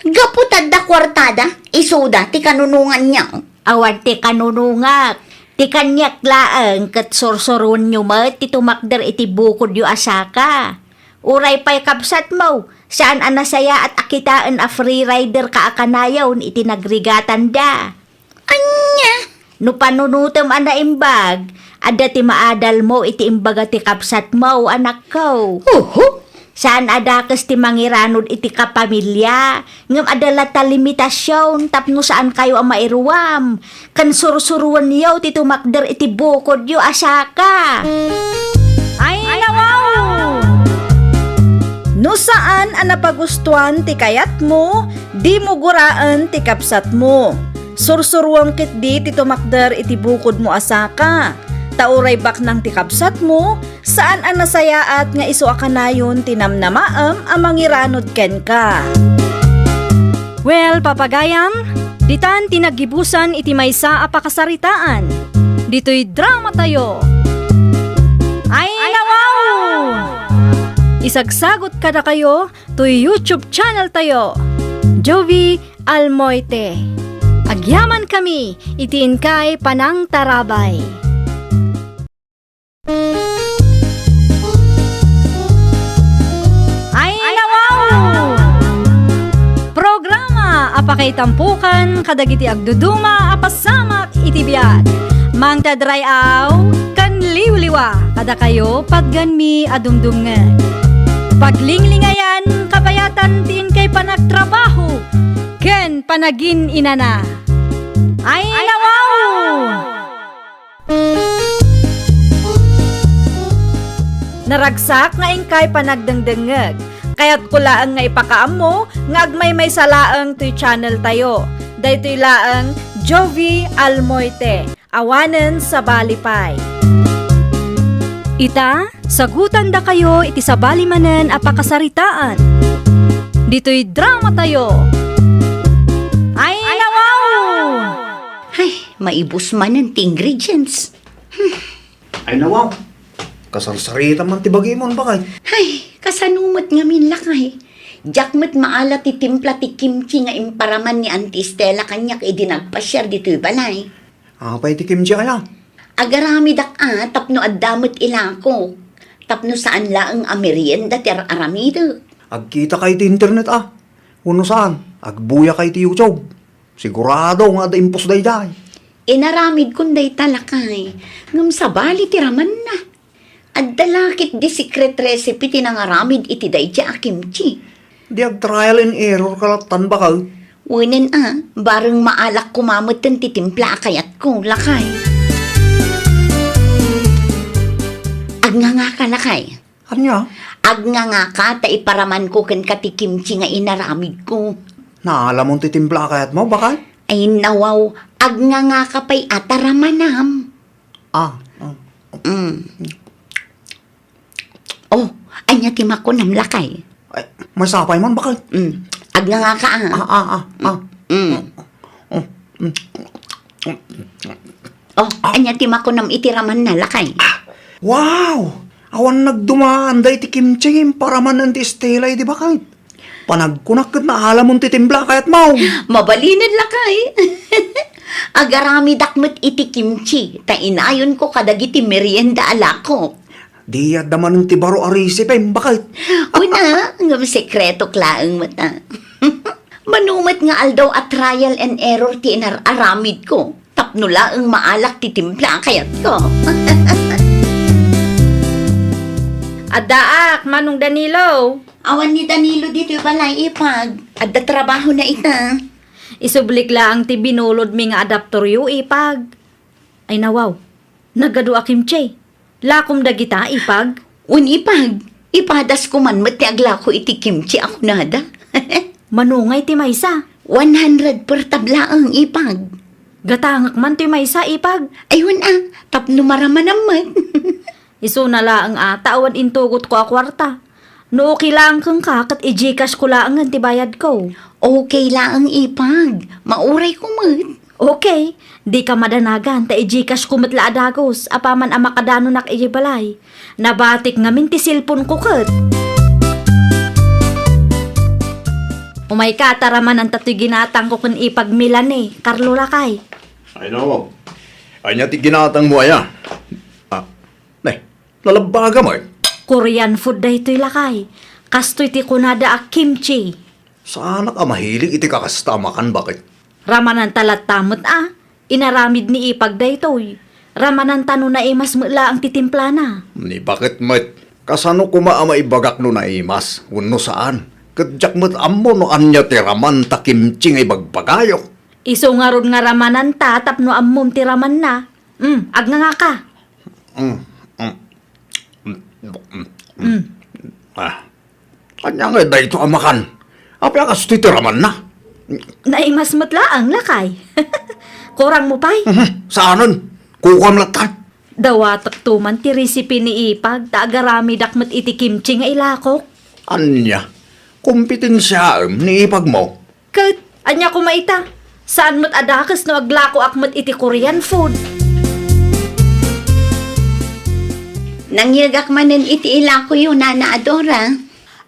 gapu ta adda kuartada, isuda ti kanunonganyo. Awan ti kanunongak. Ti kaniak laeng ket sursuroenyo met ti tumakder iti bukodyo a saka. Uray pay kabsatmo, saan a nasayaat a kitaen a free rider ka a kanayon iti nagrigatanda. Ania? No panunotem a naimbag, adda ti maadalmo iti imbaga ti kabsatmo, anakko. Oho. Saan a dakes ti mangiranod iti kapamilia, ngem adda latta limitasion tapno saankayo a mairuam, ken sursuroenyo ti tumakder iti bukodyo a saka. Ay, nawaw! No saan a napagustuan ti kayatmo, dimo guraen ti kabsatmo. Sursuroem ketdi ti tumakder iti bukodmo a saka. Ta uray baknang ti kabsatmo, saan a nasayaat nga isu a kanayon ti namnamaem a mangiranod kenka. Well, papagayam, ditan ti naggibusan iti maysa a pakasaritaan. Ditoy dramatayo. Ay, nawaw! Isagsagot kadakayo toy YouTube channel tayo, Jovi Almoite. Agyamankami iti inkay panangtarabay. Ay, nawaw! Programa a pakaitampokan kadagiti agduduma a pasamak iti biag. Mangted ray-aw ken liwliwa kadakayo patgenmi a dumdumngeg. Paglinglingayam, kabayatan ti inkay panagtrabaho ken panagin-inana. Ay, nawaw! Naragsak nga inkay panagdengdengngeg. Kayatko laeng nga ipakaammo nga agmaymaysa laeng toy channel tayo. Daytoy laeng Jovi Almoite. Awanen sabali pay. Ita, sagutandakayo iti sabali manen a pakasaritaan. Ditoy drama tayo. Ay, nawaw! Ay, maibus manen ti ingredients. Ay, nawaw. Kasarsarita man ti bagimon, bakay. Ay, kasano met ngamin, lakay? Diak met maala ti timpla ti kimchi nga imparaman ni Auntie Stella kaniak idi nagpasiar ditoy balay. Apay ti kimchi aya? Agaramidak a tapno adda met ilako. Tapno saan laeng a merienda ti ar-aramidek. Agkita kay ti internet a. Wenno saan, agbuya kay ti YouTube. Sigurado nga adda impos daydiay. Inaramidkon dayta, lakay. Ngem sabali ti ramanna. Adda la ketdi secret recipe ti nangaramid iti daydiay a kimchi. Di ag-trial and error ka lattan, bakay? Wenen a, bareng maalak koma metten ti timpla a kayatko, lakay. Agngangaka, lakay. Ania? Agngangaka ta iparamanko kenka ti kimchi nga inaramidko. Naalamon ti timpla a kayatmo, bakay? Ay, nawaw, agngangaka pay a ta ramanam. Ah, ah. Mm. Oh, ania ti makunam, lakay? Ay, masapay man, bakay. Mm. Agngangaka, ah. Ah, ah, ah, ah. Mm. Oh, mm. Oh, ania ti makunam iti ramanna, lakay? Ah, wow! Awan nagdumaan dayta kimchi nga imparaman ni Auntie Stella idi, bakay. Panagkunak ket naalamon ti timpla a kayatmo. Mabalinen, lakay. Agaramidak met iti kimchi, ta inayonko kadagiti merienda a lakok. Di adda manen ti baro a recipe, bakay. Una, ngem sekretok laeng met a. Mano met nga aldaw a trial and error ti inar-aramidko. Tapno laeng maalak ti timpla a kayatko. Addaak, Manong Danilo. Awan ni Danilo ditoy balay, ipag. Adda trabahona ita. Isublik laeng ti binulodmi nga adapteryo, ipag. Ay, nawaw. Nagadu a kimchi. Lakom dagita, ipag? Wen, ipag. Ipadasko man met ti aglako iti kimchi a kunada. Mano ngay ti maysa? One hundred per tab laeng, ipag. Gatangek man ti maysa, ipag. Ay, wen a, tapno maramanam met. Isuna laeng a, ta awan intugotko a kuarta. No okay laeng kenka, ket i-GCash ko laengen ti bayadko. Okay laeng, ipag. Maurayko met. Okay. Dika madanagan, ta i-GCash ko met la a dagus, apaman a makadanonak idiay balay. Nabatik ngamin ti cellphone ko ket. Umayka, ta ramananta toy ginatangko ken ipag Melanie, Carlo lakay. Ay, no. Ania ti ginatangmo aya? Ah, ne, nalabbaga met. Korean food daytoy, lakay. Kastoy ti kunada a kimchi. Saanak a mahilig iti kakasta a makan, baket. Ramananta latta met a, inaramid ni ipag daytoy. Ramananta no naimas met laeng ti timplana. Ni baket met, kasano koma a maibagak no naimas, wenno saan? Ket diak met ammo no ania ti raman ta kimchi nga ibagbagayo. Isu ngarud nga ramananta tapno ammom ti ramanna. Mm, agngangaka. Mm, mm, mm, mm, mm. Mm. Ah. Ania ngay daytoy a makan? Apay a kastoy ti ramanna? Naimas met laeng, lakay. Kurangmo pay? Mhm, saanen. Kukuam latta. Dawatek to man ti recipe ni ipag, ta agaramidak met iti kimchi nga ilakok. Ania? Kompetensiaem ni ipagmo? Ket, ania koma ita? Saan met a dakes no aglakoak met iti Korean food. Nangyegak manen iti ilakoyo, Nana Adora.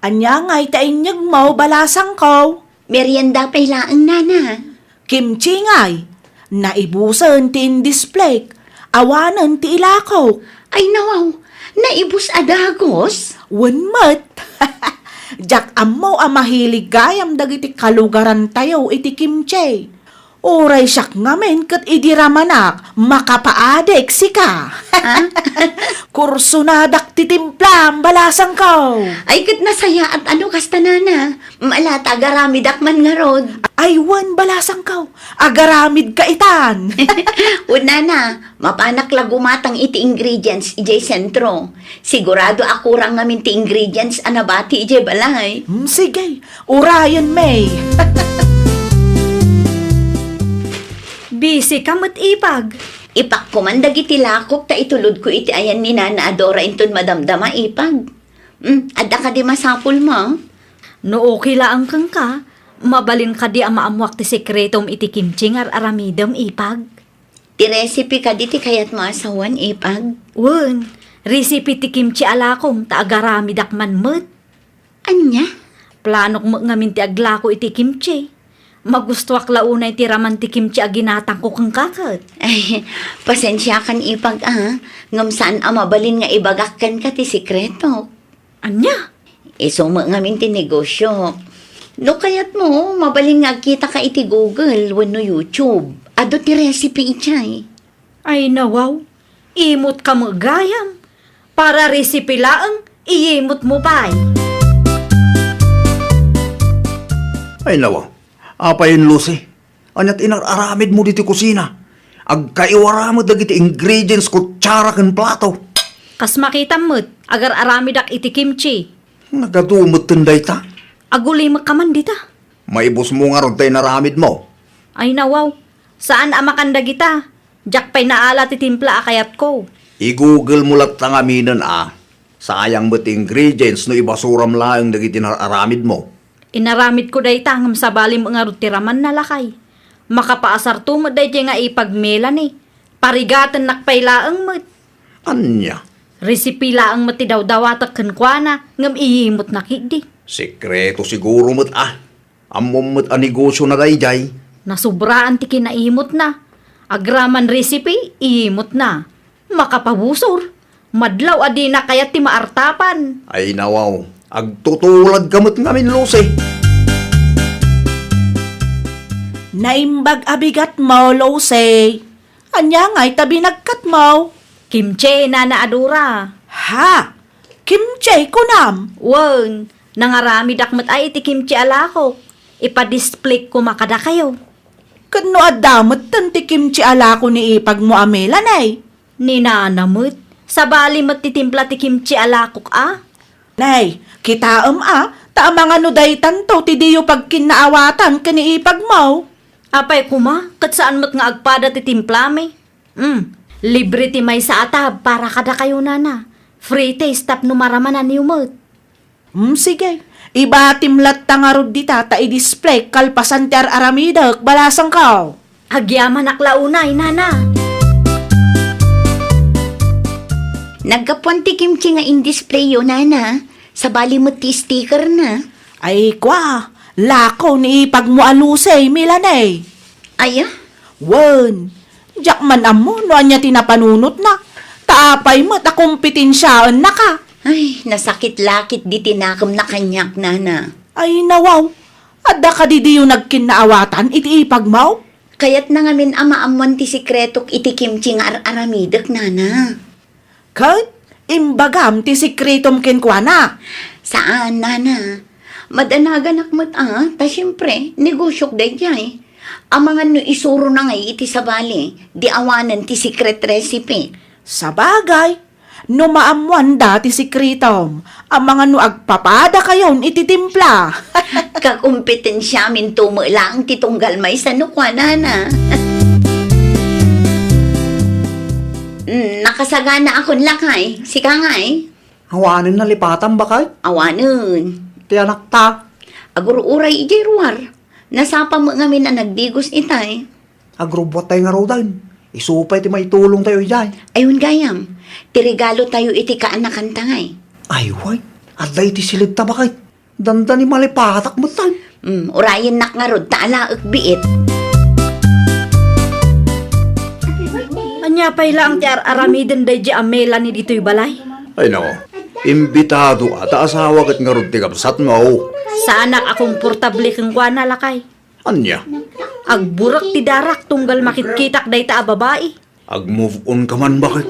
Ania ngay ta inyegmo, balasangko? Merienda pay laeng, Nana. Kimchi ngay, naibusen ti indisplayk, awanen ti ilakok. Ay, nawaw, naibus a dagus? Wen met. Diak ammo a mahilig gayam dagiti kalugarantayo iti kimchi. Uray siak ngamin ket idi ramanak, makapaadik sika. Ah? Kursonadak ti timplam, balasangko. Ay, ket nasayaat a no kasta, Nana. Ala, ta agaramidak man ngarud. Ay, wen, balasangko. Agaramidka itan. Wen, Nana, mapanak la gumatang iti ingredients idiay sentro. Sigurado a kurang ngamin ti ingredients a nabati idiay balay. Hmm, sige, urayenmi. Busy ka met, ipag. Ipakko man dagiti lakok ta itulodko iti ayan ni Nana Adora inton madamdama, ipag. Hmm, adda kadi masapulmo? No okay laeng kenka, mabalin kadi a maammuak ti sekretom iti kimchi nga ar-aramidem, Ipag? Ti recipe kadi ti kayatmo a sawen, Ipag? Wen, recipe ti kimchi a lakom ta agaramidak man met. Ania? Planok met ngamin ti aglako iti kimchi. Magustuak la unay ti raman ti kimchi a ginatangko kenka ket. Ay, pasensiakan, Ipag, a, ngem saan a mabalin nga ibagak kenka ti sekreto. Ania? Isu met ngamin ti negosio. No kayatmo, mabalin nga agkitaka iti Google wenno YouTube. Adu ti recipe idiay. Ay, nawaw. Imot ka met gayam. Para recipe laeng, iyimot mo pay. Ay, nawaw. Apayen, Lucy? Ania ti inar-aramidmo ditoy kusina? Agkaiwara met dagiti ingredients, kutsara ken plato. Kas makitam met, agar-aramidak iti kimchi. Nagadu metten dayta. Agulimek ka man dita. Maibusmo ngarud ta inaramidmo. Ay, nawaw. Saan a makan dagita. Diak pay naala ti timpla a kayatko. I-Google mo latta ngaminen a. Sayang met ti ingredients no ibasuram laeng dagiti inar-aramidmo. Inaramidko dayta ngem sabali met ngarud ti ramanna, lakay. Makapaasarto met daydiay nga Ipag Melanie. Parigatennak pay laeng met. Ania? Recipe laeng met ti dawdawatek kenkuana ngem iyimotna ketdi. Sekreto siguro met a. Ammom met a negosiona daydiay. Nasobraan ti kinaimotna. Agraman recipe, iyimotna. Makapabusor. Madlaw a dina kayat ti maartapan. Ay, nawaw. Agtutuladka met ngamin, Lucy. Naimbag a bigatmo, Lucy. Ania ngay ta binagkatmo? Kimchi, Nana Adora. Ha? Kimchi, kunam? Wen, nangaramidak met ay iti kimchi a lakok. Ipa-display ko makadakayo. Ket no adda metten ti kimchi a lako ni ipagmo a Melanie? Ni Nana met. Sabali met ti timpla ti kimchi a lakok a. Nay, kitaem a, ta amangan no daytanto ti diyo pagkinnaawatan ken ni ipagmo. Apay koma, ket saan met nga agpada ti timplami? Hmm, libre ti maysa a tab para kadakayo, Nana. Free taste tapno maramananyo met. Hmm, sige. Ibatim latta ngarud dita ta i-display kalpasan ti ar-aramidek, balasangko. Agyamanak la unay, Nana. Naggapuan ti kimchi nga in-displayo, Nana. Sabali met ti sticker na. Ay, kwa, lako ni ipagmo a Lucy, Melanie. Aya? Wen, diak man ammo no ania ti napanunotna. Ta apay met a kompitensiaennaka? Ay, nasakit lakit di tinakemna kaniak, Nana. Ay, nawaw. Adda kadi diyo nagkinnaawatan iti ipagmo? Kayatna ngamin a maammuan ti sekretok iti kimchi nga ar-aramidek, Nana. Ket imbagam ti sekretom kenkuana? Saan, Nana. Madanaganak met a, ta siempre, negosiok daydiay. Amangan no isurona ngay iti sabali, di awanen ti secret recipe. Sabagay, no maammoanda ti sekretom, amangan no agpapadakayon iti timpla. Kakompetensiaminto met laeng ti tunggal maysa no kuanana. Mm, nakasaganaakon, lakay. Sika ngay? Awanen nalipatam, bakay? Awanen. Ti anakta? Agur-uray idiay ruar. Nasapa met ngamin a nagdigos itay. Agrubbuattay ngaruden. Isu pay ti maitulongtayo idiay. Ayun gayam, ti regalotayo iti kaanakanta ngay. Ay, way, adda iti silibta, bakay. Dandani malipatak met, tay. Mm, urayennak ngarud ta alaek biit. Ania pay laeng ti ar-aramiden daydi a Melanie ditoy balay? Ay, nao. Imbitado a ta asawa ket ngarud ti kabsatmo. Saanak a komportable kenkuana, lakay. Ania? Agburek ti darak tunggal makitkitak dayta a babai. Ag-move on ka man, bakit?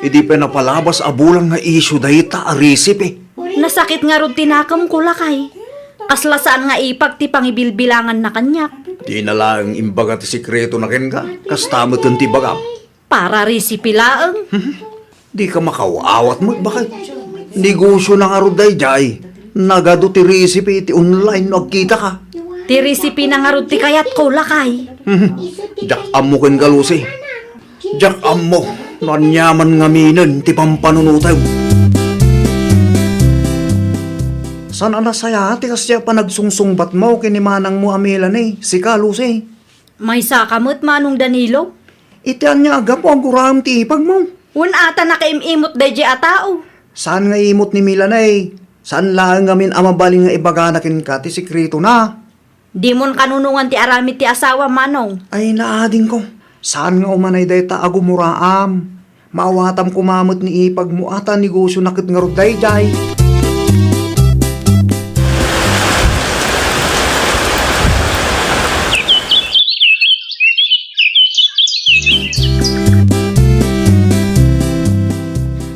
Idi pay napalabas a bulan nga isyu dayta a recipe. Nasakit ngarud ti nakemko, lakay. Kasla saan nga ipag ti pangibilbilanganna kaniak. Dina laeng imbaga ti sekretona kenka. Kasta met ti ibagam. Para recipe laeng. Dika makaw-awat met, bakit? Negosiona ngarud daydiay. Nagadu ti recipe iti online no agkitaka. Ti recipe na ngarud ti kayatko, lakay. Diak ammo kenka, Lucy. Diak ammo no aniaman ngaminen ti pampanunotem. Saan a nasayaat ti kasdiay a panagsungsungbatmo ken ni manangmo a Melanie, sika, Lucy? Maysaka met, Manong Danilo? Iti ania a gapu a guraem ti ipagmo? Wen a ta nakaim-imot daydiay a tao. Saan nga imot ni Melanie? Saan laeng ngamin a mabalin nga ibagana kenka ti sekretona? Dimon kanunongan ti aramid ti asawam, Manong. Ay, naadingko. Saan nga umanay dayta a gumuraam? Maawatam koma met ni ipagmo a ta negosiona ket ngarud daydiay.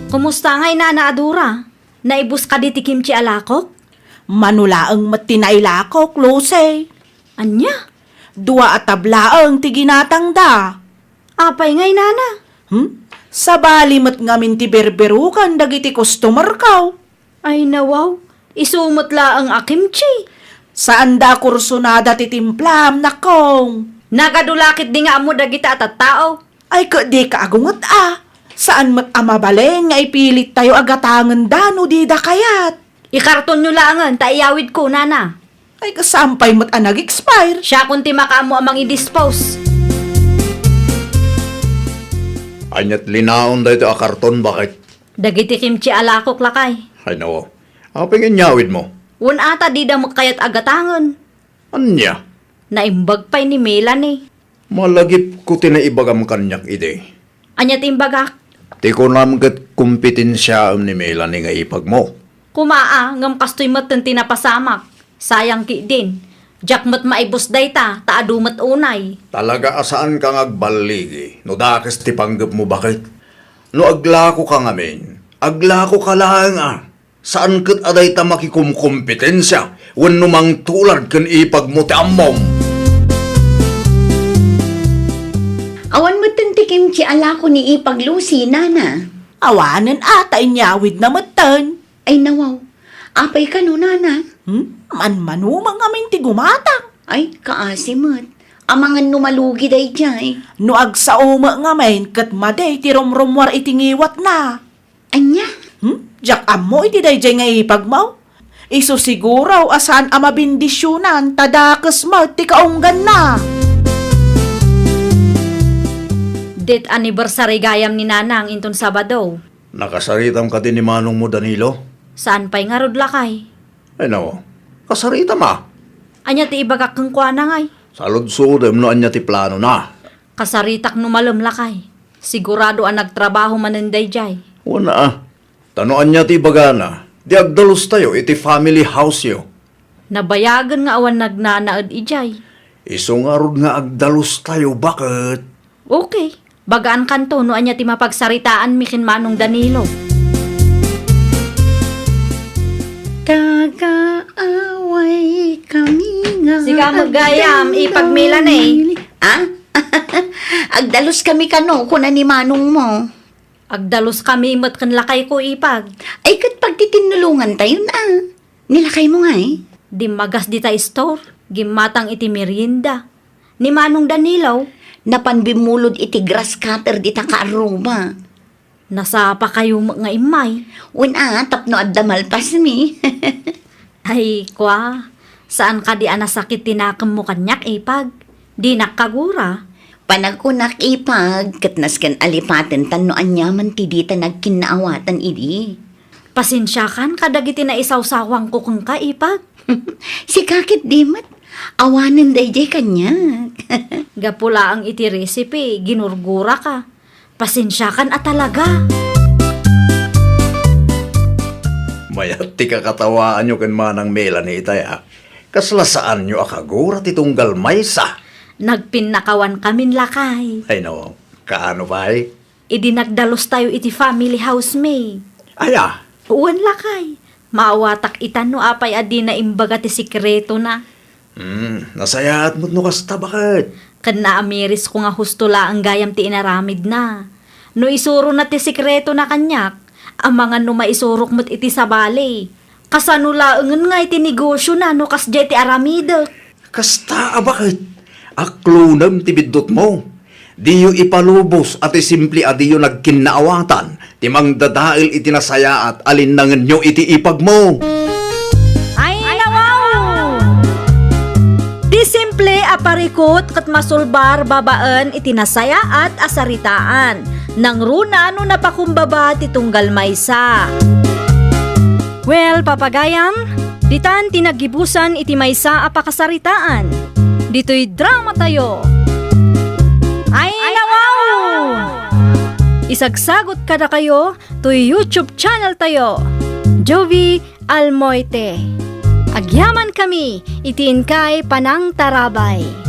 Kumusta ngay, Nana a Dora? Naibus kadi ti kimchi a lakok? Mano laeng met ti nailakok, Lucy. Ania? Dua a tablaeng ti ginatangda. Apay ngay, Nana? Hmm? Sabali met ngamin ti berberukan dagiti customerko. Ay, nawaw. Isu met laeng a kimchi. Saanda a kursunada ti timplam, nakong. Nagadu la ketdi nga ammo dagita a tattao. Ay, ket dika agunget a. Saan met a mabalin nga ipilittayo a gatangenda no dida kayat. Ikartonyo laengen ta iyawidko, Nana. Ay, kasam pay met a nag-expire. Siakon ti makaammo a mangidispose. Ania ti linaon daytoy a karton, baket? Dagiti kimchi a lakok, lakay. Ay, nao. Apay nga inyawidmo? Wen a ta dida met kayat a gatangen. Ania? Naimbag pay ni Melanie. Malagipko ti naibagam kaniak idi. Ania ti imbagak? Ti kunam ket kompetensiaem ni Melanie nga ipagmo. Koma a, ngem kastoy metten ti napasamak. Sayang ketdin. Diak met maibus dayta, ta adu met unay. Talaga a saanka nga agballigi no dakes ti panggepmo, baket? No aglakoka ngamin, aglakoka laeng a. Saan ket a dayta makikumkompetensia wenno mangtulad ken ipagmo ti ammom. Awan metten ti kimchi a lako ni ipag Lucy, Nana. Awanen a ta inyawidna metten. Ay, nawaw. Apay kano, Nana? Hmm? Manmanumang amin ti gumatang. Ay, kaasi met. Amangan no malugi daydiay. No agsao met ngamin ket madi ti rumrummuar iti ngiwatna. Ania? Hmm? Diak ammo iti daydiay nga ipagmo. Isu siguro a saan a mabendisionan ta dakes met ti kaungganna. Death anniversary gayam ni Nanang inton Sabado. Nakasaritam kadi ni manongmo, Danilo? Saan pay ngarud, lakay? Ay, nao. Kasaritam a. Ania ti ibagak kenkuana, ngay? Saludsodem no ania ti planona. Kasaritak no malem, lakay. Sigurado a nagtrabaho manen daydiay. Wen a. Ta no ania ti ibagana, di agdalustayo iti family house-yo. Nabayagen nga awan nagnanaed idiay. Isu ngarud nga agdalustayo, baket? Okay. Bagaankanto no ania ti mapagsaritaanmi ken Manong Danilo. Kakaaway kami nga. Sika met gayam, agdaldaw ipagmila ni. Ah? Agdaluskami kano, kuna ni manongmo. Agdaluskami met ken lakayko, ipag. Ay, ket pagtitinnulongantayon a. Ni lakaymo ngay? Dimmagas dita store, gimmatang iti merienda. Ni Manong Danilo? Napan bimmulod iti grass cutter dita kaarruba. Nasapakayo met nga immay. Wen a, tapno adda malpasmi. Ay, kua, saan kadi a nasakit ti nakemmo kaniak, ipag? Dinak kagura. Panagkunak, ipag, ket nasken a lipaten tan no aniaman ti dita nagkinnaawatan idi. Pasensiakan kadagiti naisawsawangko kenka, ipag. Sika ket di met. Awanen daydiay kaniak. Gapu laeng iti recipe, ginurguraka. Pasensiakan a talaga. Mayat ti kakatawaanyo ken Manang Melanie itay a. Kasla saanyo a kagura ti tunggal maysa. Nagpinnakawankamin, lakay. Ay, no. Kaano pay? Idi nagdalustayo iti family house mi. Aya? Wen, lakay. Maawatak ita no apay a dina imbaga ti sekretona. Hmm, nasayaat met no kasta, baket? Ken naamirisko nga husto laeng gayam ti inaramidna. No isurona ti sekretona kaniak, amangan no maisurok met iti sabali. Kasano laengen nga iti negosiona no kasdiay ti aramidek? Kasta a baket, aklonem ti biddutmo. Diyo ipalubos a ti simple a diyo nagkinnaawatan ti mangdadael iti nasayaat a linnangenyo iti ipagmo. a parikut ket masulbar babaen iti nasayaat a saritaan. Nangruna no napakumbaba ti tunggal maysa. Well, papagayam, ditan ti naggibusan iti maysa a pakasaritaan. Ditoy dramatayo. Ay, nawaw! Isagsagot kadakayo toy YouTube channel tayo, Jovie Almoite. Agyamankami iti inkay panangtarabay.